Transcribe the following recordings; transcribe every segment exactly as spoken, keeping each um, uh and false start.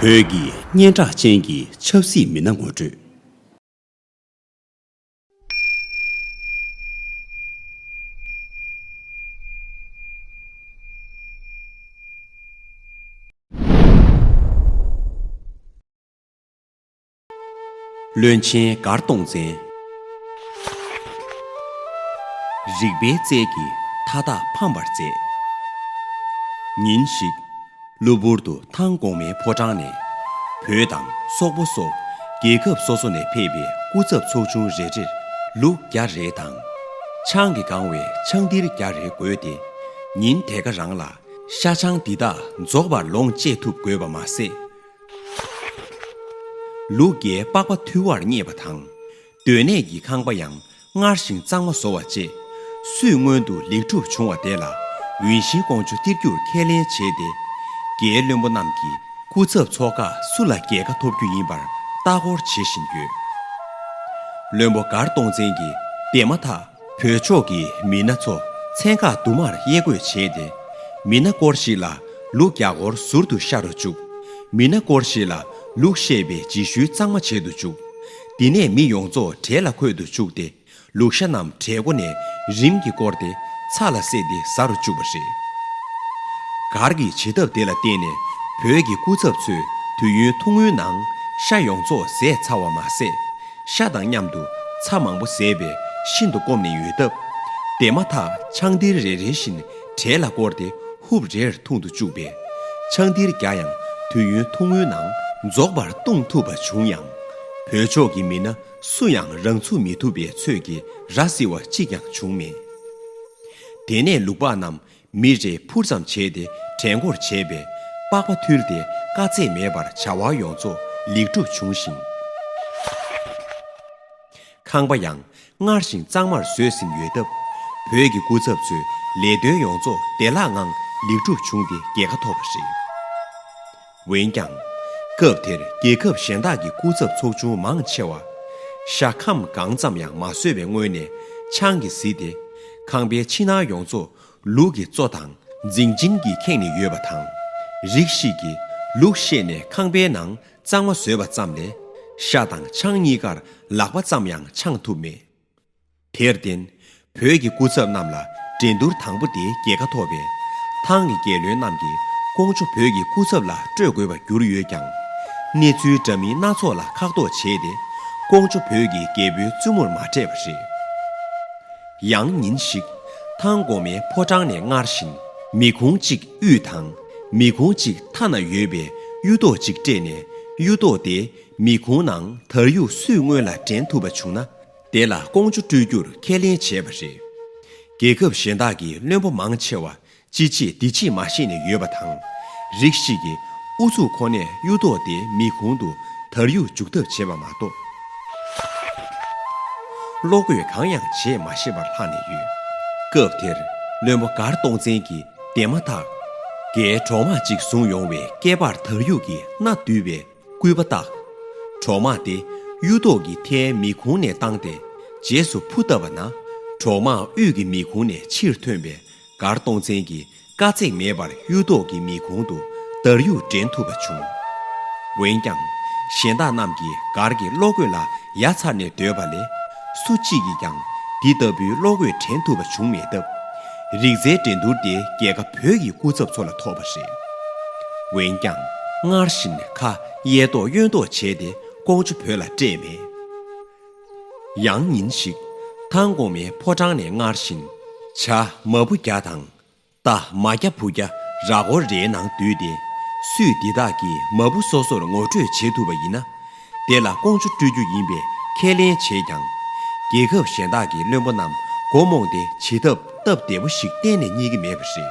བོད་ཀྱི་སྙན་གྲགས་ཅན་གྱི་ཆབ་སྲིད་མི་སྣ་ངོ་སྤྲོད། བློན་ཆེན་མགར་སྟོང་བཙན། རིག་པའི་རྩལ་གྱིས་མཐའ་དག་ཕམ་པར་མཛད། ཉིན་ཞིག་གློ་བུར་དུ་ཐང་གོང་མའི་ཕོ་བྲང་ནས། བོད་དང་སོག་པོ་སོགས་རྒྱལ་ཁབ་སོ་སོ་ནས་ཕེབས་པའི་སྐུ་ཚབ་ཚོགས་ཆུང་རེ་རེར་ལུག་བརྒྱ་རེ་དང་། ཆང་གིས་གང་བའི་ཆང་ཏིར་བརྒྱ་རེ་བགོས་ཏེ། ཉིན་དེ་ག་རང་ལ་ཤ་ཆང་འདི་དག་རྫོགས་པར་ལོངས་སྤྱད་ཐུབ་དགོས་པ་མ་ཟད། ལུག་བརྒྱའི་པགས་པ་འཐུལ་བར་བསྙད་པ་དང་། སྡོད་གནས་ཀྱི་ཁང་པ་ཡང་སྔར་བཞིན་གཙང་མ་བཟོ་བ་བཅས་སུས་སྔོན་དུ་ལེགས་གྲུབ་བྱུང་བ་དེ་ལ་འོན་ཤིང་ཀོང་ཇོ་སྟེར་རྒྱུར་ཁས་ལེན་བྱས་ཏེ། རྒྱའི་བློན་པོ་རྣམས་ཀྱིས་སྐུ་ཚབ་ཚོགས་ཁག་སུ་ལ་རྒྱལ་ཁ་ཐོབ་རྒྱུ་ཡིན་པར་ལྟ་སྐོར་བྱེད་བཞིན་ཡོད། བློན་པོ་མགར་སྟོང་བཙན་གྱིས་དེ་མ་ཐག་བོད་ཕྱོགས་ཀྱི་མི་སྣ་ཚོ་ཚན་ཁག་དུ་མར་དབྱེ་བགོས་བྱས་ཏེ། མི་སྣ་སྐོར་ཞིག་ལ་ལུག་བརྒྱ་སྐོར་ཟུར་དུ་ཤ་རུ་བཅུག་མི་སྣ་སྐོར་ཞིག་ལ་ལུག་བཤས་པའི་རྗེས་ཤུལ་གཙང་མ་བྱེད་དུ་བཅུག་དེ་ནས་མི་ཡོངས་རྫོགས་གྲལ་ལ་འཁོད་དུ་བཅུག་སྟེ། ལུག་ཤ་རྣམས་གྲལ་སྒོ་ནས་རིམ་གྱིས་བསྐོར་ཏེ་ཚ་ལ་བསྲེས་ཏེ་ཟ་རུ་བཅུག་པ་རེད། མགར་གྱི་བྱེད་ཐབས་དེ་ལ་བརྟེན་ནས་བོད་ཀྱི་སྐུ་ཚབ་ཚོས་དུས་ཡུན་ཐུང་ངུའི་ནང་ཤ་ཡོངས་རྫོགས་ཟས་ཚར་བ་མ་ཟད། ཤ་དང་མཉམ་དུ་ཚྭ་མང་པོ་བཟས་པས་ཤིན་ཏུ་སྐོམ་ནས་ཡོད་སྟབས། དེ་མ་ཐག་ཆང་ཏིར་རེ་རེ་བཞིན་གྲལ་ལ་བསྐོར་ཏེ་ཧུབ་རེར་འཐུང་དུ་བཅུག་པས། ཆང་ཏིར་བརྒྱ་ཡང་དུས་ཡུན་ཐུང་ངུའི་ནང་རྫོགས་པར་བཏུང་ཐུབ་པ་བྱུང་ཡང་། བོད་ཕྱོགས་ཀྱི་མི་སྣ་སུ་ཡང་རང་ཚུགས་མི་ཐུབ་པའི་ཚོད་ཀྱིས་ར་བཟི་བ་གཅིག་ཀྱང་བྱུང་མེད། དེ་ནས་ལུག་པགས་རྣམས། མི་རེས་ཕུར་ཙམ་བྱས་ཏེ་གྲལ་འགོར་བྱས་པས། པགས་པ་འཐུལ་ཏེ་དཀའ་ཚེགས་མེད་པར་བྱ་བ་ཡོངས་རྫོགས་ལེགས་གྲུབ་བྱུང་ཞིང་། ཁང་པ་ཡང་སྔར་བཞིན་གཙང་མར་བཟོས་ཟིན་ཡོད་སྟབས། བོད་ཀྱི་སྐུ་ཚབ་ཚོའི་ལས་དོན་ཡོངས་རྫོགས་བདེ་བླག་ངང་ལེགས་གྲུབ་བྱུང་སྟེ་རྒྱལ་ཁ་ཐོབ་པ་རེད། འོན་ཀྱང་། སྐབས་དེར་རྒྱལ་ཁབ་གཞན་དག་གི་སྐུ་ཚབ་ཚོགས་ཆུང་མང་ཆེ་བ། ཤ་ཁམ་གང་ཙམ་ཡང་མ་བཟོས་པའི་སྔོན་ནས་ཆང་གིས་བཟི་སྟེ། ཁང་པའི་ཕྱི་ནང་ཡོངས་རྫོགས་ལུག་གི་བཙོ་དང་རྫིང་སྦྱིན་གྱིས་ཁེངས་ནས་ཡོད་པ་དང་། རིགས་ཤིག་གིས་ལུག་བཤས་ནས་ཁང་པའི་ནང་གཙང་མ་བཟོས་པ་ཙམ་ལས། ཤ་དང་ཆང་གཉིས་ཀར་ལག་པ་ཙམ་ཡང་འཆང་ཐུབ་མེད། དེར་བརྟེན། བོད་ཀྱི་སྐུ་ཚབ་རྣམས་ལ་འགྲན་བསྡུར་དང་པོ་དེའི་རྒྱལ་ཁ་ཐོབ་པས། ཐང་གི་རྒྱལ་བློན་རྣམས་ཀྱིས་ཀོང་ཇོ་བོད་ཀྱི་སྐུ་ཚབ་ལ་སྤྲོད་དགོས་པར་གྱུར་ཡོད་ཀྱང་། གནས་ཚུལ་འདྲ་མིན་སྣ་ཚོགས་ལ་ཁག་ཐོག་བྱས་ཏེ། ཀོང་ཇོ་བོད་ཀྱི་རྒྱལ་པོའི་བཙུན་མོར་མ་སྤྲད་པ་རེད། ཡང་ཉིན་ཞིག་ཐང་གོང་མའི་ཕོ་བྲང་ནས་སྔར་བཞིན། མི་ཁུང་གཅིག་དབུས་དང་། མི་ཁུང་གཅིག་མཐའ་ན་ཡོད་པའི་གཡུ་ཏོག་ཅིག་སྤྲད་ནས། གཡུ་ཏོག་དེ་མི་ཁུང་ནང་དར་ཡུག་སུས་སྔོན་ལ་འདྲེན་ཐུབ་པ་བྱུང་ན། དེ་ལ་ཀོང་ཇོ་སྤྲོད་རྒྱུར་ཁས་ལེན་བྱས་པ་རེད། རྒྱལ་ཁབ་གཞན་དག་གི་བློན་པོ་མང་ཆེ་བ་ཅི་བྱེད་འདི་བྱེད་མ་ཤེས་ནས་ཡོད་པ་དང་། རིགས་ཤིག་གིས་ཨུ་ཚུགས་ཁོ་ནས་གཡུ་ཏོག་དེ་མི་ཁུང་དུ་དར་ཡུག་འཇུག་ཐབས་བྱས་པ་མ་གཏོགས། བློ་འགྱོད་གང་ཡང་བྱེད་མ་ཤེས་པར་ལྷག་ནས་ཡོད། སྐབས་དེར་བློན་པོ་མགར་སྟོང་བཙན་གྱིས་དེ་མ་ཐག་རྒྱའི་གྲོག་མ་གཅིག་བཟུང་ཡོང་བའི་སྐེད་པར་དར་ཡུག་གི་སྣ་བསྡུས་པའི་སྐུད་པ་བཏགས། གྲོག་མ་དེ་གཡུ་ཏོག་གི་ཐལ་མི་ཁུང་ནས་བཏང་སྟེ་རྗེས་སུ་འཕུར་བཏབ་པ་ན། གྲོག་མ་དབུས་ཀྱི་མི་ཁུང་ནས་ཕྱིར་ཐོན་པས། མགར་སྟོང་བཙན་གྱིས་དཀའ་ཚེགས་མེད་པར་གཡུ་ཏོག་གི་མི་ཁུང་དུ་དར་ཡུག་འདྲེན་ཐུབ་པ་བྱུང་། འོན་ཀྱང་། གཞན་དག་རྣམས་ཀྱིས་མགར་གྱི་བློ་འགྱོད་ལ་ཡ་མཚར་ནས་སྡོད་པ་ལས། སུ་གཅིག་གིས་ཀྱང་འདི་ལྟ་བུའི་བློ་འགྱོད་འདྲེན་ཐུབ་པ་བྱུང་མེད་སྟབས། རིག་རྩལ་འགྲན་བསྡུར་དེ་རྒྱལ་ཁ་བོད་ཀྱི་སྐུ་ཚབ་ཚོ་ལ་ཐོབ་པ་རེད། འོན་ཀྱང་། སྔར་བཞིན་ཁ་གཡས་ལྡོག་གཡོན་ལྡོག་བྱས་ཏེ་ཀོང་ཇོ་བོད་ལ་སྤྲད་མེད། ཡང་ཉིན་ཞིག་ཐང་གོང་མའི་ཕོ་བྲང་ནས་སྔར་བཞིན། བྱ་མ་བུ་བརྒྱ་དང་། རྟ་མ་བརྒྱ་བུ་བརྒྱ་ར་སྐོར་རེའི་ནང་འདུས་ཏེ། སུས་འདི་དག་གི་མ་བུ་སོ་སོར་ངོ་སྤྲོད་བྱེད་ཐུབ་པ་ཡིན་ན། དེ་ལ་ཀོང་ཇོ་སྤྲོད་རྒྱུ་ཡིན་པའི་ཁས་ལེན་བྱས་ཀྱང་། རྒྱལ་ཁབ་གཞན་དག་གི་བློན་པོ་རྣམས་མགོ་རྨོངས་ཏེ་བྱེད་ཐབས་སྟབས་བདེ་པོ་ཞིག་གཏན་ནས་རྙེད་ཀྱི་མེད་པ་རེད།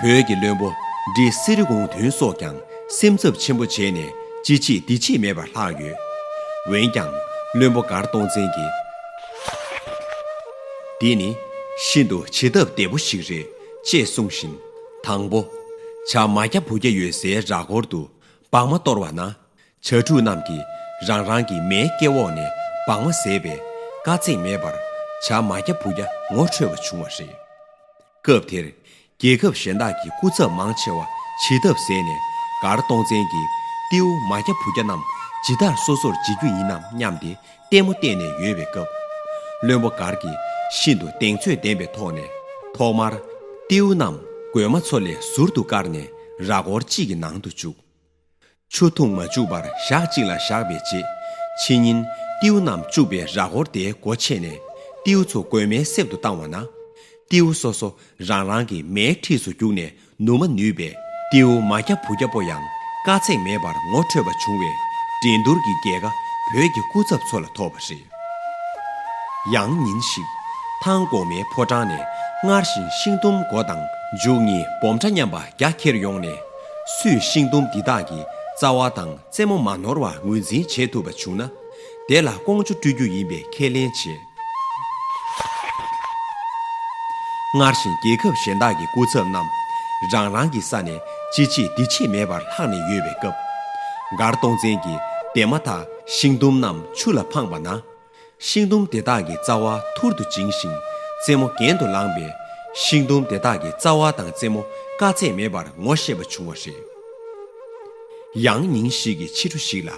བོད་ཀྱི་བློན་པོ་འབྲི་སི་རི་གུང་ཐུན་སོགས་ཀྱང་སེམས་འཚབ་ཆེན་པོ་བྱས་ནས་ཅི་བྱེད་འདི་བྱེད་མེད་པར་ལྷག་ཡོད། འོན་ཀྱང་བློན་པོ་མགར་སྟོང་བཙན་གྱིས། འདི་ནི་ཤིན་ཏུ་བྱེད་ཐབས་བདེ་པོ་ཞིག་རེད་ཅེས་གསུངས་བཞིན། དང་པོ། བྱ་མ་བརྒྱ་བུ་བརྒྱ་ཡོད་སའི་ར་སྐོར་དུ་བག་མ་གཏོར་བ་ན། བྱ་ཕྲུག་རྣམས་ཀྱིས་རང་རང་གི་མའི་སྐེ་འོག་ནས་བག་མ་བཟས་པས་དཀའ་ཚེགས་མེད་པར་བྱ་མ་བརྒྱ་བུ་བརྒྱ་ངོ་འཕྲོད་པ་བྱུང་བ་རེད། སྐབས་དེར་རྒྱལ་ཁབ་གཞན་དག་གི་སྐུ་ཚབ་མང་ཆེ་བ་བྱེད་ཐབས་ཟད་ནས་མགར་སྟོང་བཙན་གྱིས་ ཏེའུ་མ་སྐྱ་བུ་སྐྱ་རྣམས་ཇི་ལྟར་སོ་སོར་འཇིག་རྒྱུ་ཡིན་ནམ་སྙམ་སྟེ་ལྟད་མོ་བལྟས་ནས་ཡོད་པའི་སྐབས། བློན་པོ་མགར་གྱིས་ཤིན་ཏུ་གདེང་ཚོད་ལྡན་པའི་ཐོག་ནས། ཐོག་མར་ཏེའུ་རྣམས་རྒོད་མ་ཚོ་ལས་ཟུར་དུ་བཀར་ནས་ར་སྐོར་གཅིག་གི་ནང་དུ་བཅུག་ཆུ་འཐུང་མ་བཅུག་པར་ཞག་གཅིག་ལ་བཞག་པའི་རྗེས། ཕྱི་ཉིན་ཏེའུ་རྣམས་བཅུག་པའི་ར་སྐོར་དེའི་སྒོ་ཕྱེ་ནས་ཏེའུ་ཚོ་རྒོད་མའི་གསེབ་ཏུ་བཏང་བ་ན། ཏེའུ་སོ་སོ་རང་རང་གི་མའི་འཁྲིས་སུ་རྒྱུགས་ནས་ནུ་མ་ནུས་པས། ཏེའུ་མ་སྐྱ་བུ་སྐྱ་པོ་ཡང་དཀའ་ཚེགས་མེད་པར་ངོ་འཕྲོད་པ་བྱུང་བས། འགྲན་བསྡུར་གྱི་རྒྱལ་ཁ་བོད་ཀྱི་སྐུ་ཚབ་ཚོ་ལ་ཐོབ་པ་རེད། ཡང་ཉིན་ཞིག་ཐང་གོང་མའི་ཕོ་བྲང་ནས་སྔར་བཞིན་ཤིང་དུམ་མགོ་དང་མཇུག་གཉིས་སྦོམ་ཕྲ་མཉམ་པ་རྒྱ་ཁྱེར་ཡོང་ནས། སུས་ཤིང་དུམ་འདི་དག་གི་རྩ་བ་དང་རྩེ་མོ་མ་ནོར་བར་ངོས་འཛིན་བྱེད་ཐུབ་པ་བྱུང་ན། དེ་ལ་ཀོང་ཇོ་སྤྲོད་རྒྱུ་ཡིན་པའི་ཁས་ལེན་བྱས། སྔར་བཞིན་རྒྱལ་ཁབ་གཞན་དག་གི་སྐུ་ཚབ་རྣམས་རང་རང་གི་ས་ནས་ཅི་བྱེད་འདི་བྱེད་མེད་པར་ལྷག་ནས་ཡོད་པའི་སྐབས། མགར་སྟོང་བཙན་གྱིས་དེ་མ་ཐག་ཤིང་དུམ་རྣམས་ཆུ་ལ་འཕངས་པ་ན། ཤིང་དུམ་དེ་དག་གི་རྩ་བ་ཐུར་དུ་བྱིང་ཞིང་རྩེ་མོ་གྱེན་དུ་ལངས་པས། ཤིང་དུམ་དེ་དག་གི་རྩ་བ་དང་རྩེ་མོ་དཀའ་ཚེགས་མེད་པར་ངོ་ཤེས་པ་བྱུང་བ་རེད། ཡང་ཉིན་ཞིག་གི་ཕྱི་དྲོ་ཞིག་ལ།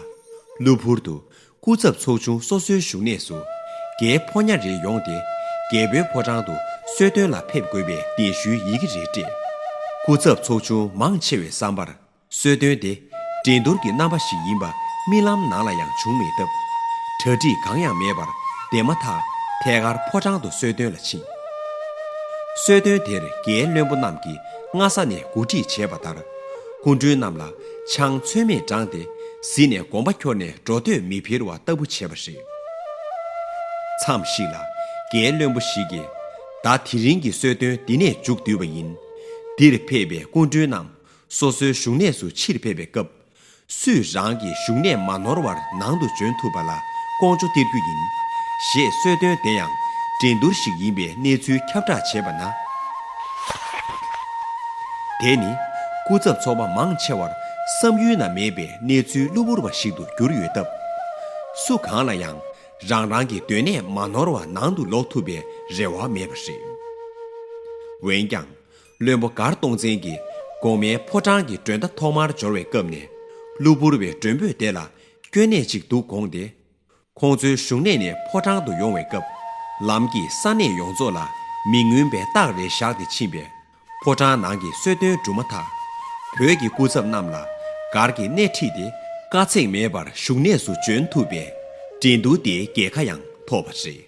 གློ་བུར་དུ་སྐུ་ཚབ་ཚོགས་ཆུང་སོ་སོའི་བཞུགས་གནས་སུ་རྒྱའི་ཕོ་ཉ་རེ་ཡོང་སྟེ། རྒྱལ་པོའི་ཕོ་བྲང་དུ་གསོལ་སྟོན་ལ་ཕེབས་དགོས་པའི་གདན་ཞུའི་ཡི་གེ་རེ་སྤྲད། སྐུ་ཚབ་ཚོགས་ཆུང་མང་ཆེ་བའི་བསམ་པར། གསོལ་སྟོན་དེ་འགྲན་བསྡུར་གྱི་རྣམ་པ་ཞིག་ཡིན་པ་རྨི་ལམ་ནང་ལ་ཡང་བྱུང་མེད་སྟབས། གྲ་སྒྲིག་གང་ཡང་མེད་པར་དེ་མ་ཐག་ཐད་ཀར་ཕོ་བྲང་དུ་གསོལ་སྟོན་ལ་ཕྱིན། གསོལ་སྟོན་དེར་རྒྱའི་བློན་པོ་རྣམས་ཀྱིས་སྔ་ས་ནས་གོ་སྒྲིག་བྱས་པ་ལྟར། སྐུ་མགྲོན་རྣམས་ལ་ཆང་ཚོད་མེད་དྲངས་ཏེ། གཟི་ནས་གོམ་པ་འཁྱོར་ནས་འགྲོ་འདོད་མི་འཕེར་བ་ལྟ་བུ་བྱས་པ་རེད། མཚམས་ཤིག་ལ་རྒྱའི་བློན་པོ་ཞིག་གིས། ད་དེ་རིང་གི་གསོལ་སྟོན་འདི་ནས་མཇུག་བསྡུས་པ་ཡིན། འདིར་ཕེབས་པའི་སྐུ་མགྲོན་རྣམས་སོ་སོའི་བཞུགས་གནས་སུ་ཕྱིར་ཕེབས་པའི་སྐབས། སུས་རང་གི་བཞུགས་གནས་མ་ནོར་བར་ནང་དུ་འབྱོན་ཐུབ་པ་ལ་ཀོང་ཇོ་སྟེར་རྒྱུ་ཡིན། ཞེས་གསོལ་སྟོན་དེ་ཡང་འགྲན་བསྡུར་ཞིག་ཡིན་པའི་གནས་ཚུལ་ཁྱབ་བསྒྲགས་བྱས་པ་ན། དེ་ནི་སྐུ་ཚབ་ཚོགས་པ་མང་ཆེ་བར་བསམ་ཡུལ་ན་མེད་པའི་གནས་ཚུལ་གློ་བུར་བ་ཞིག་ཏུ་གྱུར་ཡོད་སྟབས། སུ་གང་ལ་ཡང་རང་རང་གི་སྡོད་གནས་མ་ནོར་བར་ནང་དུ་ལོག་ཐུབ་པའི་རེ་བ་མེད་པ་རེད། འོན་ཀྱང་། བློན་པོ་མགར་སྟོང་བཙན་གྱིས་གོང་མའི་ཕོ་བྲང་གི་མགྲོན་བརྡ་ཐོག་མར་འབྱོར་བའི་སྐབས་ནས། གློ་བུར་བའི་མགྲོན་པོས་དེ་ལ་སྐྱོན་གནས་ཅིག་འདུག་དགོངས་ཏེ། ཁོང་ཚོའི་བཞུགས་གནས་ནས་ཕོ་བྲང་དུ་ཡོང་བའི་སྐབས། ལམ་གྱི་ས་གནས་ཡོངས་རྫོགས་ལ་མི་མངོན་པའི་རྟགས་རེ་བཞག་སྟེ་ཕྱིན་པས། ཕོ་བྲང་ནང་གི་གསོལ་སྟོན་གྲུབ་མ་ཐག་བོད་ཀྱི་སྐུ་ཚབ་རྣམས་ལ་མགར་གྱི་སྣེ་ཁྲིད་དེ། དཀའ་ཚེགས་མེད་པར་བཞུགས་གནས་སུ་འབྱོན་ཐུབ་པའི་འགྲན་བསྡུར་དེའི་རྒྱལ་ཁ་ཡང་ཐོབ་པ་རེད།